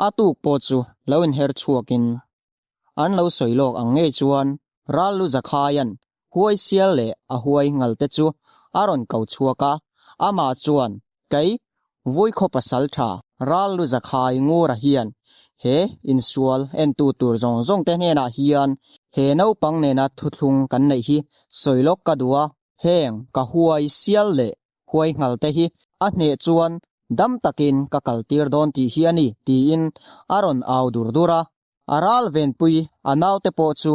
A tuk pawh chu lo inher chhuakin an lo sawi lawk ang ngei chuan Ral Lu Zakhaia'n huai sial leh a huai ngal te chu a rawn ko chhuak a, amah chuan kei Vuikhaw pasaltha Ral Lu Zakhai Ngura hian he insual entu tur zawng zawng te hnenah hian he naupang nena thuthlung kan neih hi sawi lawk ka duh a, heng ka huai sial leh Huai nghal te hi a hneh chuan dam takin ka kal tir dawn tih hi a ni, tiin a rawn au dur dur a. A ral venpui a naute pawh chu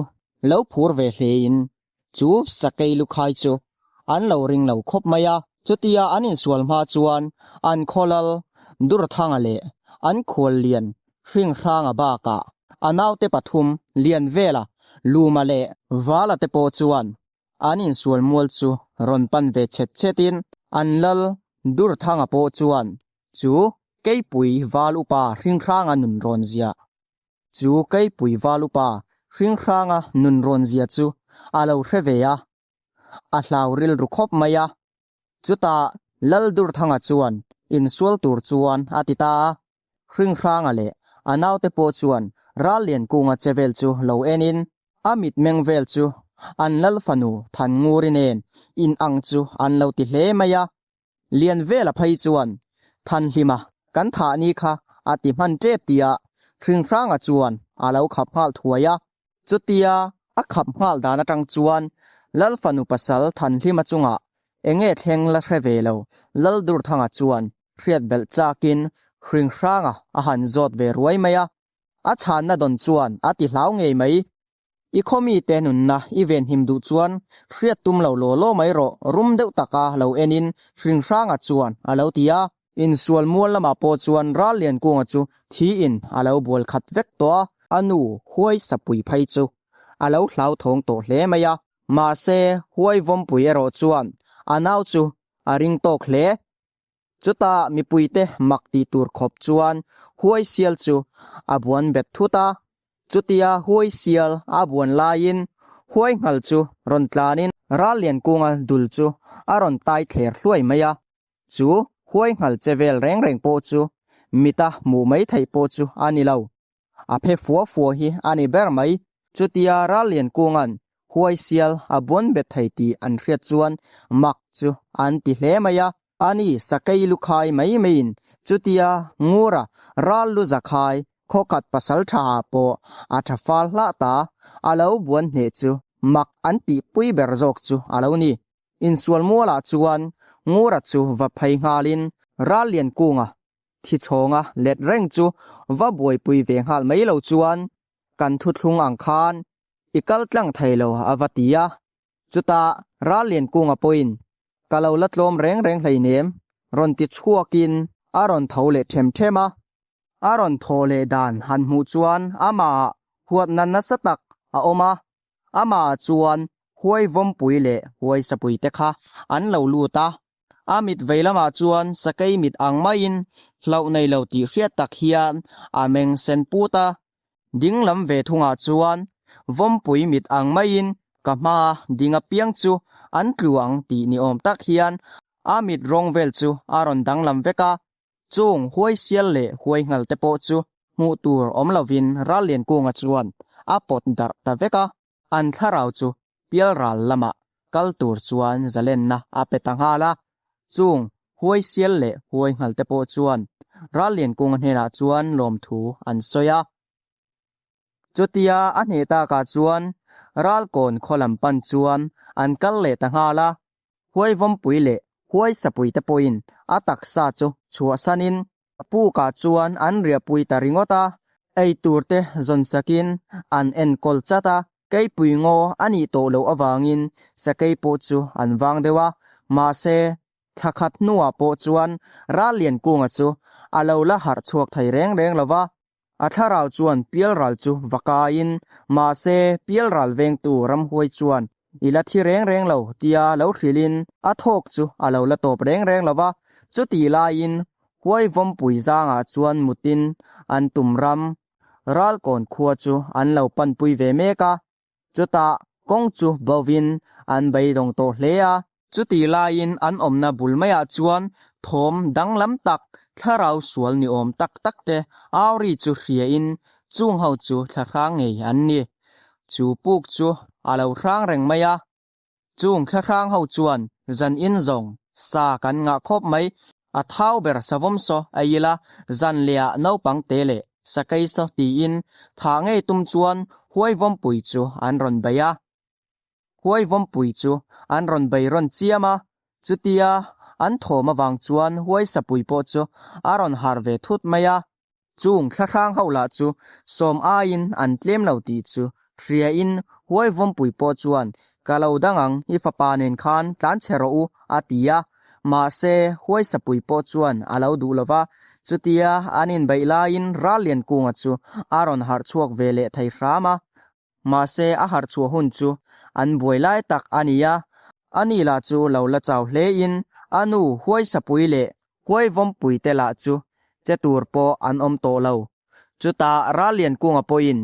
lo phur ve hlein chu sakei lukhai chu an lo ring lo khawp mai a. Chutia an insual hma chuan an khawlal Durthanga leh an khuallian Hringhranga bakah a naute pathum Lianvela, Luma leh Vala te pawh chuan An insual mual chu rawn pan ve chhet chhetin an lal Durthanga pawh chuan chu Keipui val upa Hringhranga nun rawn zia chu Keipui val upa Hringhranga nun rawn zia chu a lo hre ve a, a hlau rilru khawp mai a. Chutah Lal Durthanga chuan insual tur chuan a ti ta a, Hringhranga leh a naute pawh chuan Ralliankunga che vel chu lo enin a mitmeng vel chu an lal fanu Thannguri nen in ang chu an lo ti hle mai a. Lianvela phei chuan Thanhlima kan thah ni kha a ti hman tep tia Hringhranga chuan a lo khap nghal thuai a. Chutia a khap nghal dan atang chuan Lal fanu pasal Thanhlima chungah enge thleng la hre ve lo Lal Durthanga chuan hriat belh chakin Hringhranga a han zawt ve ruai mai a. A chhanna dawn chuan a ti hlau ngei mai. I khaw mite nunna i venhim duh chuan hriat tum lo law law mai rawh rum deuh taka lo enin Hringhranga chuan a lo ti a. Insual mual lamah pawh chuan Ralliankunga chu thiin a lo bual khat vek tawh a, a nu huai sapui phei chu a lo hlauthawng tawh hle mai a. Mahse, huai vawmpui erawh chuan a nau chu a ring tawk hle. Chutah mipuite mak tih tur khawp chuan huai sial chu a buan bet thut a, chutia huai sial a buan laiin huai nghal chu rawn tlanin Ralliankunga dul chu a rawn tai thler hluai mai a. Chu huai nghal che vel reng reng pawh chu mita hmuh mai theih pawh chu a ni lo. A phe fua fua hi a ni ber mai. Chutia Ralliankunga'n huai sial a buan bet thei tih an hriat chuan mak chu an ti hle mai a. Ani sakei lukhai mai maiin chutia Ngura ral lu zakhai khawkhat pasal tha ah pawh a tha fal hlah ta a lo buan hneh chu mak an tihpui ber zawk chu a lo ni. Insual mualah chuan Ngura chu va phei nghalin Ralliankunga thi chhawnga let reng chu va buaipui ve nghal mai lo chuan kan thuthlung ang khan i kal tlang thei lo a va ti a. Chutah Ralliankunga pawhin ka lo la tlawm reng reng hleinem rawn ti chhuakin a rawn tho leh them them a. A rawn thaw leh dan han hmuh chuan amah huatna nasa tak a awm a, Amah chuan huai vawmpui leh huai sapui te kha an lo lut a, a mit vei lamah chuan sakei mit ang maiin hlauh nei lo tih hriat tak hian a meng sen put a, ding lam ve thungah chuan vawmpui mit ang maiin ka hma ding apiang chu an tlu ang tih ni awm tak hian a mit rawng vel chu a rawn danglam vek a. Chung huai sial leh huai nghal te pawh chu hmuh tur awm lovin Ralliankunga chuan a pawt darh ta vek a, an thlarau chu pialral lamah kal tur chuan zalenna a pe ta nghal a. Chung huai sial leh huai nghal te pawh chuan Ralliankunga hnenah chuan lawmthu an sawi a. Chutia a hneh takah chuan Ralkawn khaw lam pan chuan an kal leh ta nghal a. Huai vawmpui leh huai sapui te pawhin a taksa chu chhuahsanin a pukah chuan an riahpui ta ringawt a, ei tur te zawn sakin an enkawl chat a, keipui ngaw a nih tawh loh avangin sakei pawh chu an vang deuh a, mahse thla khat hnuah pawh chuan Ralliankunga chu a lo la harh chhuak thei reng reng lo va, A thlarau chuan pialral chu va kaiin, mahse pialral vengtu ramhuai chuan i la thi reng reng lo tia lo hrilhin a thawk chu a lo la tawp reng reng lo va. Chutih laiin huai vawmpui zangah chuan mutin an tum ram Ralkawn khua chu an lo panpui ve mek a. Chutah kawng chu bovin an beidawng tawh hle a. Chutih laiin an awmna bul maiah chuan thawm danglam tak thlarau sual ni awm tak tak te au ri chu hria in chung ho chu thlahrang ngei an ni. Chu puk chu a lo hrang reng mai a. Chung thlahrang ho chuan zan in zawng sa kan ngah khawp mai, a thau ber savawm saw a ila zan leh ah naupang te leh sakei saw tiin thah ngei tum chuan huaivawmpui chu an rawn bei a. Huaivawmpui chu an rawn bei rawn chiam a, chutia an thawm avang chuan huaisapui pawh chu a rawn harh ve thut mai a. Chung thlahrang ho lah chu sawm aiin an tlem lo tih chu hriain Huaivawmpui pawh chuan Ka lo dang ang, i fapa nen khan tlan chhe rawh u a ti a. Mahse, Huaisapui pawh chuan a lo duh lo va, chutia an inbeih laiin Ralliankunga chu a rawn harh chhuak ve leh thei hram a. Mahse, a harh chhuah hun chu an buai lai tak a ni a, ani lah chu lo la chau hlein a nu Huaisapui leh Huaivawmpui te lah chu che tur pawh an awm tawh lo. Chutah Ralliankunga pawhin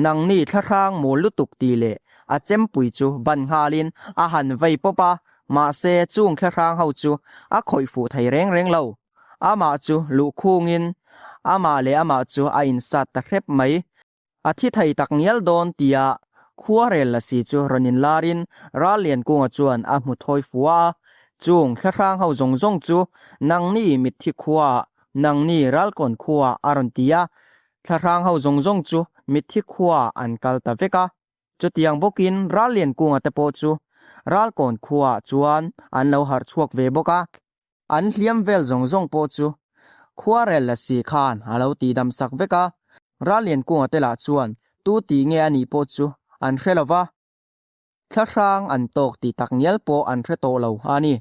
nangni thlahrang mawl lutuk tih leh a chempui chu ban nghalin a han vei pawp a, mahse chung thlahrang ho chu a khawih fuh thei reng reng lo. Amah chu luhkhungin amah leh amah chu a insat ta hrep mai. A thi thei tak ngial dawn tia khuarel lasi chu rawn inlarin Ralliankunga chuan a hmu thawi fua a, chung thlahrang ho zawng zawng chu nangni mitthi khuaah, nangni ralkawn khuaah a rawn ti a, thlahrang ho zawng zawng chu mitthi khuaah an kal ta vek a. Chutiang bawkin Ralliankunga te pawh chu ralkawn khuaah chuan an lo harh chhuak ve bawk a. An hliam vel zawng zawng pawh chu khuarel lasi khan a lo tihdam sak vek a, Ralliankunga te lah chuan tu tih nge a nih pawh chu an hre lo va, thlahrang an tawk tih tak ngial pawh an hre tawh lo a ni.